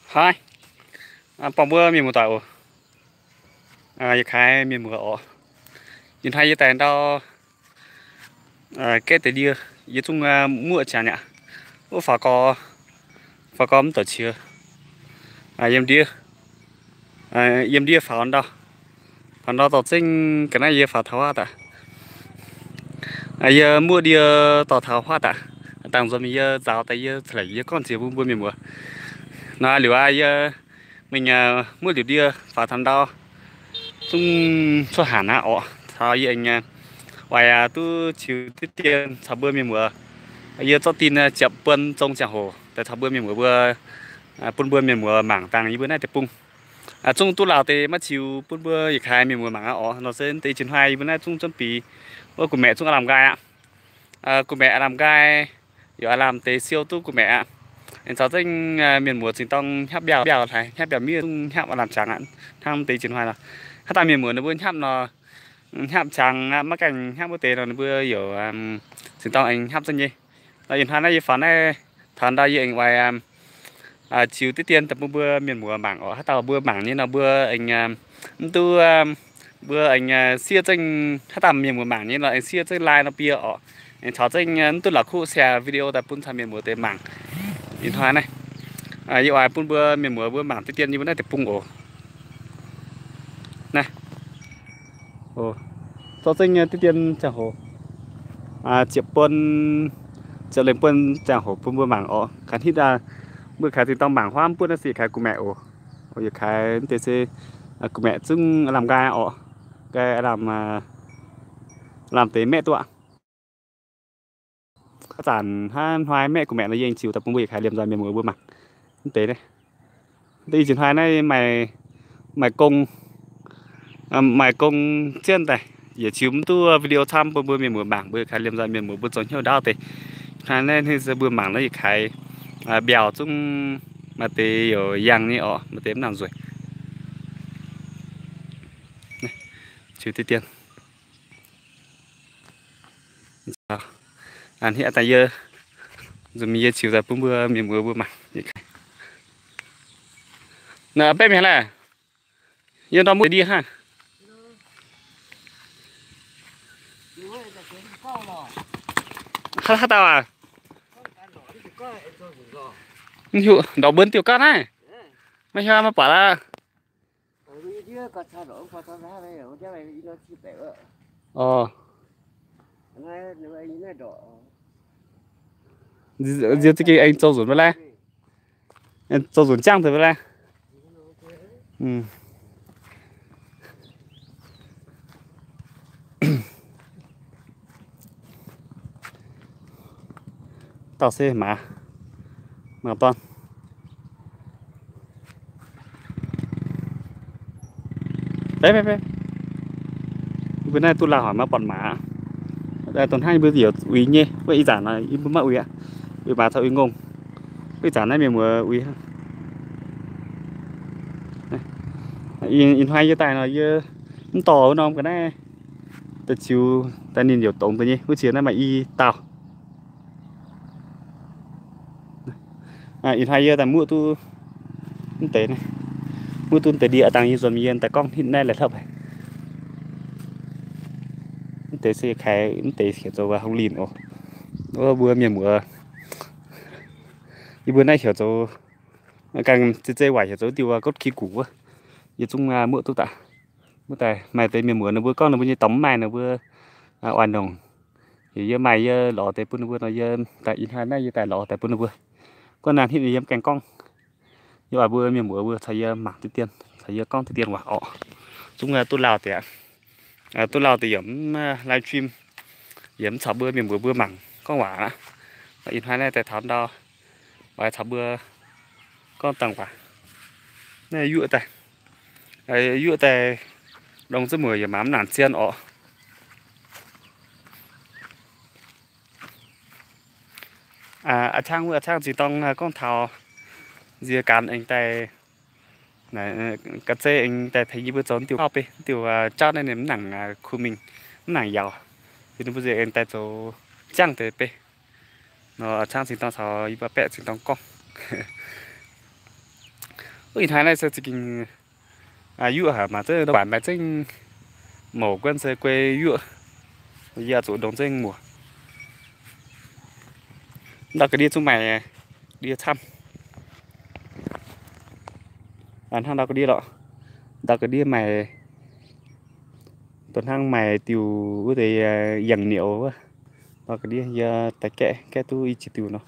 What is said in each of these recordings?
Haaix, buangh mbuo mienh muoz-doic oc. Yietc kaaix mienh muoz oc. Ih hnoi yie daaih ndau gaeqv deix ndie, yie zungv muoqv qangx aqv. Wuov faaux gorx, faaux gorx mv doic qiex, yiem ndiev, yiem ndiev faaux ndau. Faaux ndau dorh zengv ga'naaiv yie faaux taux huaav daaih. Yie muoqv ndie dorh taux huaav daaih, dangh nzuonx mingh yie nzaaux daaih yie ca'lengc yie gorngv nziex bun mbuo mienh muoz. Nor liuz aqv, yie mingh muoqv liuz ndie faaux taux ndau, zungv cuotv hanc aqv orqc. Taux yie aengx oix duqv ziux diqv dien caux mbuo mienh muoz, yie zorqv din ziepc buon zong ziangh hoc daaih caux mbuo mienh muoz mbuo, bun mbuo mienh muoz mangc dangh yie mbuo naaiv deic-bung. Zungv duqv lauh deix maiv ziux bun mbuo yietc kaaix mienh muoz mangc aqv orqc. Nor se deix jiex hnoi yie mbuo naaiv zungv zuonv biix wuov gu'maeqc zungv aav lamh nqaai aqv. Gu'maeqc aav lamh nqaai, yaac aav lamh deix siou duqv gu'maeqc aqv. Aengx caux zengv mienh muoz zingh dorng hnyapv mbiauh, mbiauh hlaaix hnyapv mbiauh miev zungv hnyapv aav lamh qangx aqv. Hnangv deix jiex hnoi nor, haaix dauh mienh muoz ninh mbuo hnyapv nor, hnyapv qangx aqv, maiv gaengh hnyapv wuov deix nor ninh mbuo yaac zingh dorng aengx hnyapv zengv nyei. Nor ih hnoi naaiv yie faaux naaiv taux ndau yie aengx oix ziux diqv dien daaih bun mbuo mienh muoz mangc orqc. Haaix dauh mbuo mangc nyei nor mbuo aengx mv duqv, mbuo aengx siev zengv, haaix dauh mienh muoz mangc nyei nor aengx siev zengv like nor bie orqc. Aengx caux zengv mv duqv la'kuqv share video daaih bun caux mienh muoz deix mangc. Ih hnoi naaiv yie oix bun mbuo mienh muoz mbuo mangc diqv dien yie mbuo naaiv deic-bung oc. Naaiv zorqv zengv diqv dien ziangh hoc, ziepc buon, ziepc lengh buon ziangh hoc bun mbuo mangc orqc. Kaaix hitv aqv, mbuo kaaix zingh dorng mangc huaav mv buonv naaiv se kaaix gu'maeqc oc. Yietc kaaix mv deix se gu'maeqc zungv lamh nqaai orqc. Nqaai lamh, lamh deix maeqv duqv aqv. Zanc hnangv hnoi maeqv gu'maeqc nor yie aengx ziux daaih bun mbuo yietc kaaix liemh nzoih mienh muoz mbuo mangc. Mv deix naaiv, deix jiex hnoi naaiv maaih gong, maaih gong zienv daaih, yietc ziux mv duqv video camv bun mbuo mienh muoz mangc, mbuo yietc kaaix liemh nzoih mienh muoz mbuo zoux hnyouv ndaauv deix. Hnoi naaiv ninh se mbuo mangc naaiv yietc kaaix mbiauh zungv maaih deix youc yangh nyei orqc, maaih deix mv nangc nzueic. Ziux diqv dien. Hnangv naaiv yie, nzunc mingh yie ziux daaih bun mbuo mienh muoz mbuo mangc. Naaiv baeqv mingh haaix laeh? Yie ndorm muoqv ndie hnangv. Haaix dauh aac? Mv hiuv, ndorqc mbuo diuh gauv naaiv. Maiv hiuv maiv buatc aqv. Orqc. Nziex za'gengh aengx zoux nzunc maiv lai. Zoux nzunc jangv deix maiv lai. Dauh se maaz, maaz dorn. Baeqv, baeqv, baeqv. Yie mbuo naaiv duqv lauh haic maiv buatc maaz. Dongh hnangv yie mbuo ziouc uix nyei, wuov ih zanc nor yie mbuo maiv uix aqv. Uix maaz caux uix ngongh. Wuov ih zanc naaiv mienh muoz uix hnangv. Ih hnoi yie daaih nor yie mv dorh wuov norm ga'naaiv daaih ziux daaih ninh youc dongz deix nyei. Wuov ziex naaiv maaih i dauh. Ih hnoi yie daaih muoqv duqv mv deix, muoqv duqv mv deix ndie, dangh yie nzuonx mingh yie daaih gorngv hitv naaiv laih hlopv haic. Mv deix se kaaix mv deix heuc zoux hong linh oc. Wuov mbuo mienh muoz, yie mbuo naaiv heuc zoux, ganh zei-zei waac heuc zoux diuh gotv ki gux wuov. Yie zungv muoqv duqv daaih. Muoqv daaih maaih deix mienh muoz ninh mbuo gorngv ninh mbuo nyei dorngx mv maaih ninh mbuo oix nongc. Heuc yie maaih yie lorz deix bun ninh mbuo nor, yie daaih ih hnoi naaiv yie daaih lorz daaih bun ninh mbuo. Gorngv naaiv hitv yie mv gaengh gorngv. Yie oix mbuo mienh muoz mbuo caux yie mangc diqv dien, caux yie gorngv diqv dien waac orqc. Zungv duqv lauh deix aqv. Duqv lauh deix yaac mv live stream, yaac mv caux mbuo mienh muoz mbuo mangc gorngv waac aqv. Ih hnoi naaiv daaih taux ndau, oix caux mbuo gorngv dangh waac. Naaiv yuoqv daaih, yuoqv daaih longc zunv muoc yaac mangc mv nangc zien orqc. A'cangv wuov a'cangv zinh dorng gorngv taux nziex gaax aengx daaih, ga'zei aengx daaih tengx yie mbuo zoux diuh gauv beiv, diuh jauv naaiv ninh mv nangc kuh mingh, mv nangc yaauc. Ninh mbuo nziex aengx daaih zoux jangv deix beiv. Nor a'cangv zinh dorng caux yie mbuo baeqv zinh dorng gorngv. Ih hnoi naaiv se za'gengh yuoqv haic, mangc zengc ndau waaic maaih zengc mouc guonv se guei yuoqv. Yie zuqc ndongc zengc muoc. Ndau ga'ndiev zungv maaih ndie camv. Hnangv ndau ga'ndiev lorqc. Ndau ga'ndiev maaih, dongh hnangv maaih diuh wuov deix yangh niouz wuov. Ndau ga'ndiev yie daaih gaeqv, gaeqv duqv i jiex diuh nor.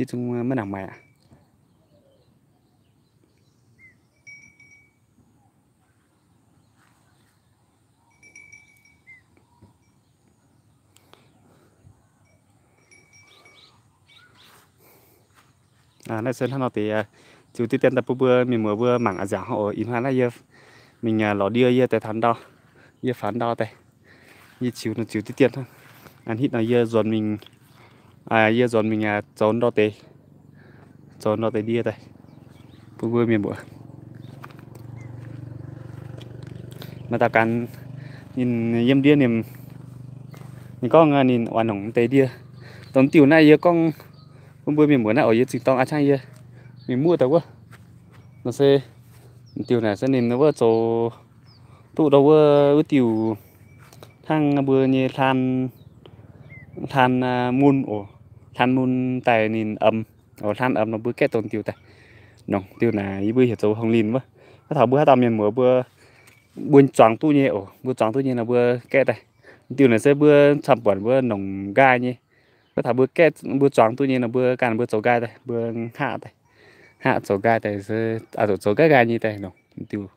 Hitv zungv maiv nangc maaih aqv. Naaiv se hnangv nor deix ziux diqv dien daaih bun mbuo mienh muoz mbuo mangc a'nziaauc hnangv oc. Ih hnoi naaiv yie mingh lorz ndie yie daaih taux ndau, yie faaux ndau daaih, yie ziux nor ziux diqv dien hnangv. Hitv nor yie nzuonx mingh, yie nzuonx mingh zoux ndau deix, zoux ndau deix ndie daaih bun mbuo mienh muoz. Maaih dauh ganh ninh yiem ndie ninh, ninh gorngv ninh oix nongc deix ndie. Dongh diuh naaiv yie gorngv bun mbuo mienh muoz naaiv oc, yie zingh dorng a'ciangv yie mingh muoqv daaih wuov. Nor se diuh naaic se ninh wuov zoux duqv ndau wuov, wuov diuh hnangv mbuo nyei hlaan, hlaan mun oc, hlaan mun daaih ninh omx oc, hlaan omx nor mbuo gaeqv dongh diuh daaih. Nongc diuh naaic yie mbuo heuc zoux hongh linh wuov. Haaix taux mbuo haaix dauh mienh muoz mbuo, mbuo zuangx duqv nyei oc, mbuo zuangx duqv nyei nor mbuo gaeqv daaih. Diuh naaic se mbuo camv buonc mbuo nongc nqaai nyei. Haaix taux mbuo gaeqv, mbuo zuangx duqv nyei nor mbuo ganh mbuo zoux nqaai daaih, mbuo hngaqv daaih, hngaqv zoux nqaai daaih, zoux nqaai nqaai nyei daaih nongc diuh.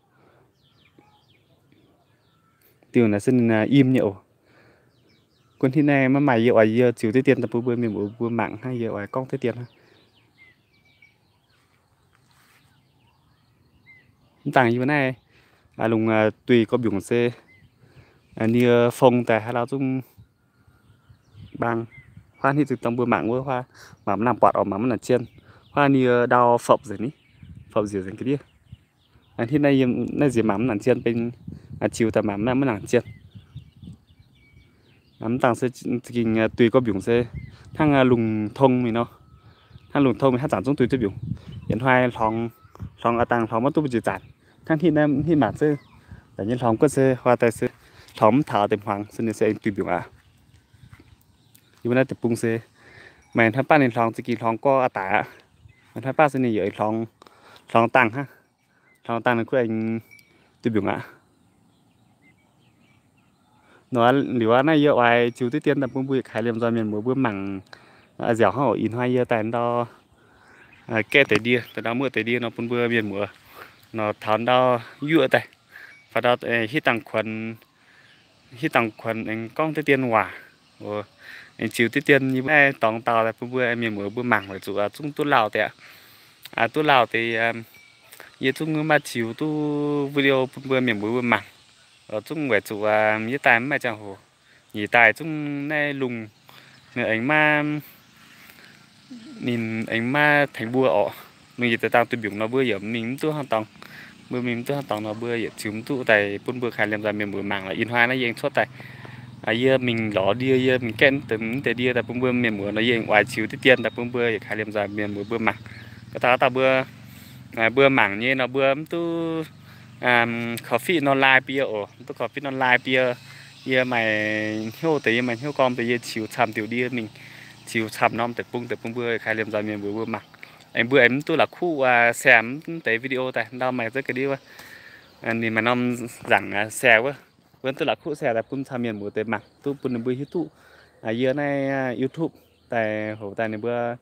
Diuh naaic se ninh im nyei oc. Gunv hitv naaiv maiv maaih, yie oix yie ziux diqv dien daaih bun mbuo mienh muoz mbuo mangc hnangv, yie oix gorngv diqv dien hnangv. Mv dangh yie mbuo naaiv lungh duih gorx-mbiungc se nie fong daaih haaix lauh zungv mbaang. Huaav hitv zinh dorng mbuo mangc wuov huaav, mangc mv nangc buatc oc, mangc mv nangc zien. Huaav nie ndau fopv nzengc ni, fopv nziouc nzengc ga'ndiev. Hitv naaiv yiem naaiv nziex mangc mv nangc zien, benx ziux daaih mangc mv nangc zien. Mv dangh se za'gengh duih gorx-mbiungc se hnangv lungh tong mingh nor, hnangv lungh tong mingh haaix zanc zungv duih gorx-mbiungc. Yietc hnoi hlorngx, hlorngx aav dangh hlorngx maiv duqv mbu'ziex zanc. Hnangv hitv naaiv, hitv mangc zengv daaih nyei hlorngx guonv se huaav daaih se hlorngx mv taux deix hmuangx, se ninh se aengx duih mbiungc aqv. Yie mbuo naaiv deic-bung se maaih hnoi baav ninh hlorngx za'gengh hlorngx gorx aqv daic aqv. Maaih hnoi baav se ninh yaac hlorngx, hlorngx dangh hnangv. Hlorngx dangh ninh kuv aengx duih mbiungc aqv. Nor liuz aqv, naaiv yie oix ziux diqv dien daaih bun mbuo yietc kaaix liemh nzoih mienh muoz mbuo mangc. Nziaauc hnangv oc. Ih hnoi yie daaih ndau gaeqv deix ndie, daaih ndau muoqv deix ndie nor bun mbuo mienh muoz nor taux ndau yuoqv daaih, fai ndau hitv dangh kuonx, hitv dangh kuonx aengx gorngv diqv dien waac, aengx ziux diqv dien yie mbuo naaiv dorngx dauh daaih bun mbuo mienh muoz mbuo mangc weic zuqc zungv duqv lauh deix, duqv lauh deix. Yie zungv maiv ziux duqv video bun mbuo mienh muoz mbuo mangc. Zungv weic zuqc yie daaih mv maaih ziangh hoc, nyic daaih zungv naaiv lungh aengx maiv, ninh aengx maiv tengx mbuo orqc. Lungh yie daaih dangh duih mbiungc nor mbuo yaac mingh mv duqv hnangv dorngx. Mbuo mingh mv duqv hnangv dorngx nor mbuo yietc ziux mv duqv daaih bun mbuo kaaix liemh nzoih mienh muoz mangc lorqc. Ih hnoi naaiv yie aengx cuotv daaih, yie mingh lorz ndie, yie mingh gaeqv deix ndie daaih bun mbuo mienh muoz nor yie aengx oix ziux diqv dien daaih bun mbuo yietc kaaix liemh nzoih mienh muoz mbuo mangc. Gorngv taux dauh mbuo, mbuo mangc nyei nor mbuo mv duqv korv-fiqv nor lai bie oc, mv duqv korv-fiqv nor lai bie. Yie maaih hnyouv deix, yie maaih hnyouv gormx deix yie ziux camv diuh ndie mingh, ziux camv norm deic-bung deix bun mbuo kaaix liemh nzoih mienh muoz mbuo mangc. Aengx mbuo aengx mv duqv la'kuqv share mv deix video daaih ndau maaih zengv ga'ndiev wuov, ninh maaih norm nzaangc share wuov, mbuo mv duqv la'kuqv share daaih bun camv mienh muoz deix mangc duqv bun ninh mbuo hiuv duqv yie naaiv YouTube daaih hoc daaih ninh mbuo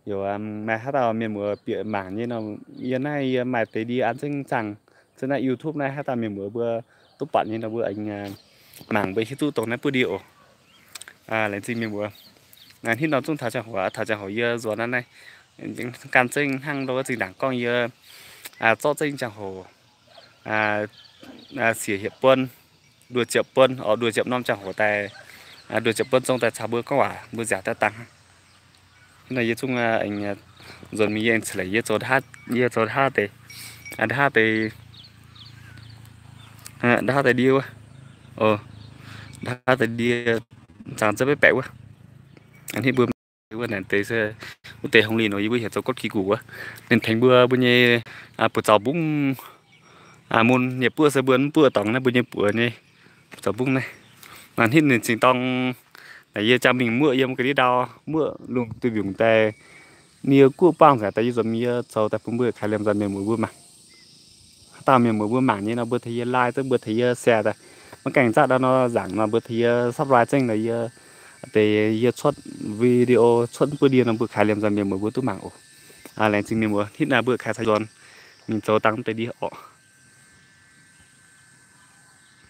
yaac maaih haaix dauh mienh muoz bieqc mangc nyei nor, yie naaiv yie maaih deix ndie an zengv zaangh, zengv naaiv YouTube naaiv haaix dauh mienh muoz mbuo duqv buatc nyei nor mbuo aengx mangc mbuo hiuv duqv dongh naaiv buov ndie oc. Laengz zingh mienh muoz. Hitv nor zungv taux ziangh hoc, taux ziangh hoc yie nzuonx naaiv gan zengv hnangv ndau wuov zinh ndaangc gorngv yie zorqv zengv ziangh hoc siec hietc buonv, nduoh ziepc buonv, oix nduoh ziepc norm ziangh hoc daaih, nduoh ziepc buonv zong daaih caux mbuo gorngv waac mbuo nziaauc daaih dangh. Hnangv nor yie zungv nzuonx mingh yie aengx ceix leiz yie zoux, yie zoux nda'haav deix, nda'haav deix, nda'haav deix ndie wuov, nda'haav deix ndie, zaangc za'baeqv baeqc wuov, hitv mbuo Wuov naaic deix se wuov deix hungh lih nor yie mbuo heuc zoux gotv ki gux wuov. Ninh tengx mbuo mbuo nyei buoz zaux mbungv, mun nyei buoz se mbuo mv buoz dorngx naaiv mbuo nyei buoz nyei buoz zaux mbungv naaiv. Naaiv hitv ninh zingh dorng naaic yie jangx mingh muoqv yiem ga'ndiev ndau, muoqv lungh duih mbiungc daaih, ninh yie guoqv buangh nzengc daaih yie nzuonx mingh yie zoux daaih bun mbuo kaaix liemh nzaaih mienh muoz mbuo mangc. Haaix dauh mienh muoz mbuo mangc nyei nor mbuo tengx yie like zengv, mbuo tengx yie share daaih. Maiv gaengh zatv daaih nor nzaangc nor mbuo tengx yie subscribe zengv daaih yie, deix yie cuotv video cuotv mv buov ndie nor mbuo kaaix liemh nzaaih mienh muoz mbuo duqv mangc oc. Laengz zingh mienh muoz, hitv naaiv mbuo kaaix caux nzuonx mingh zoux dangh mv deix ndie oc.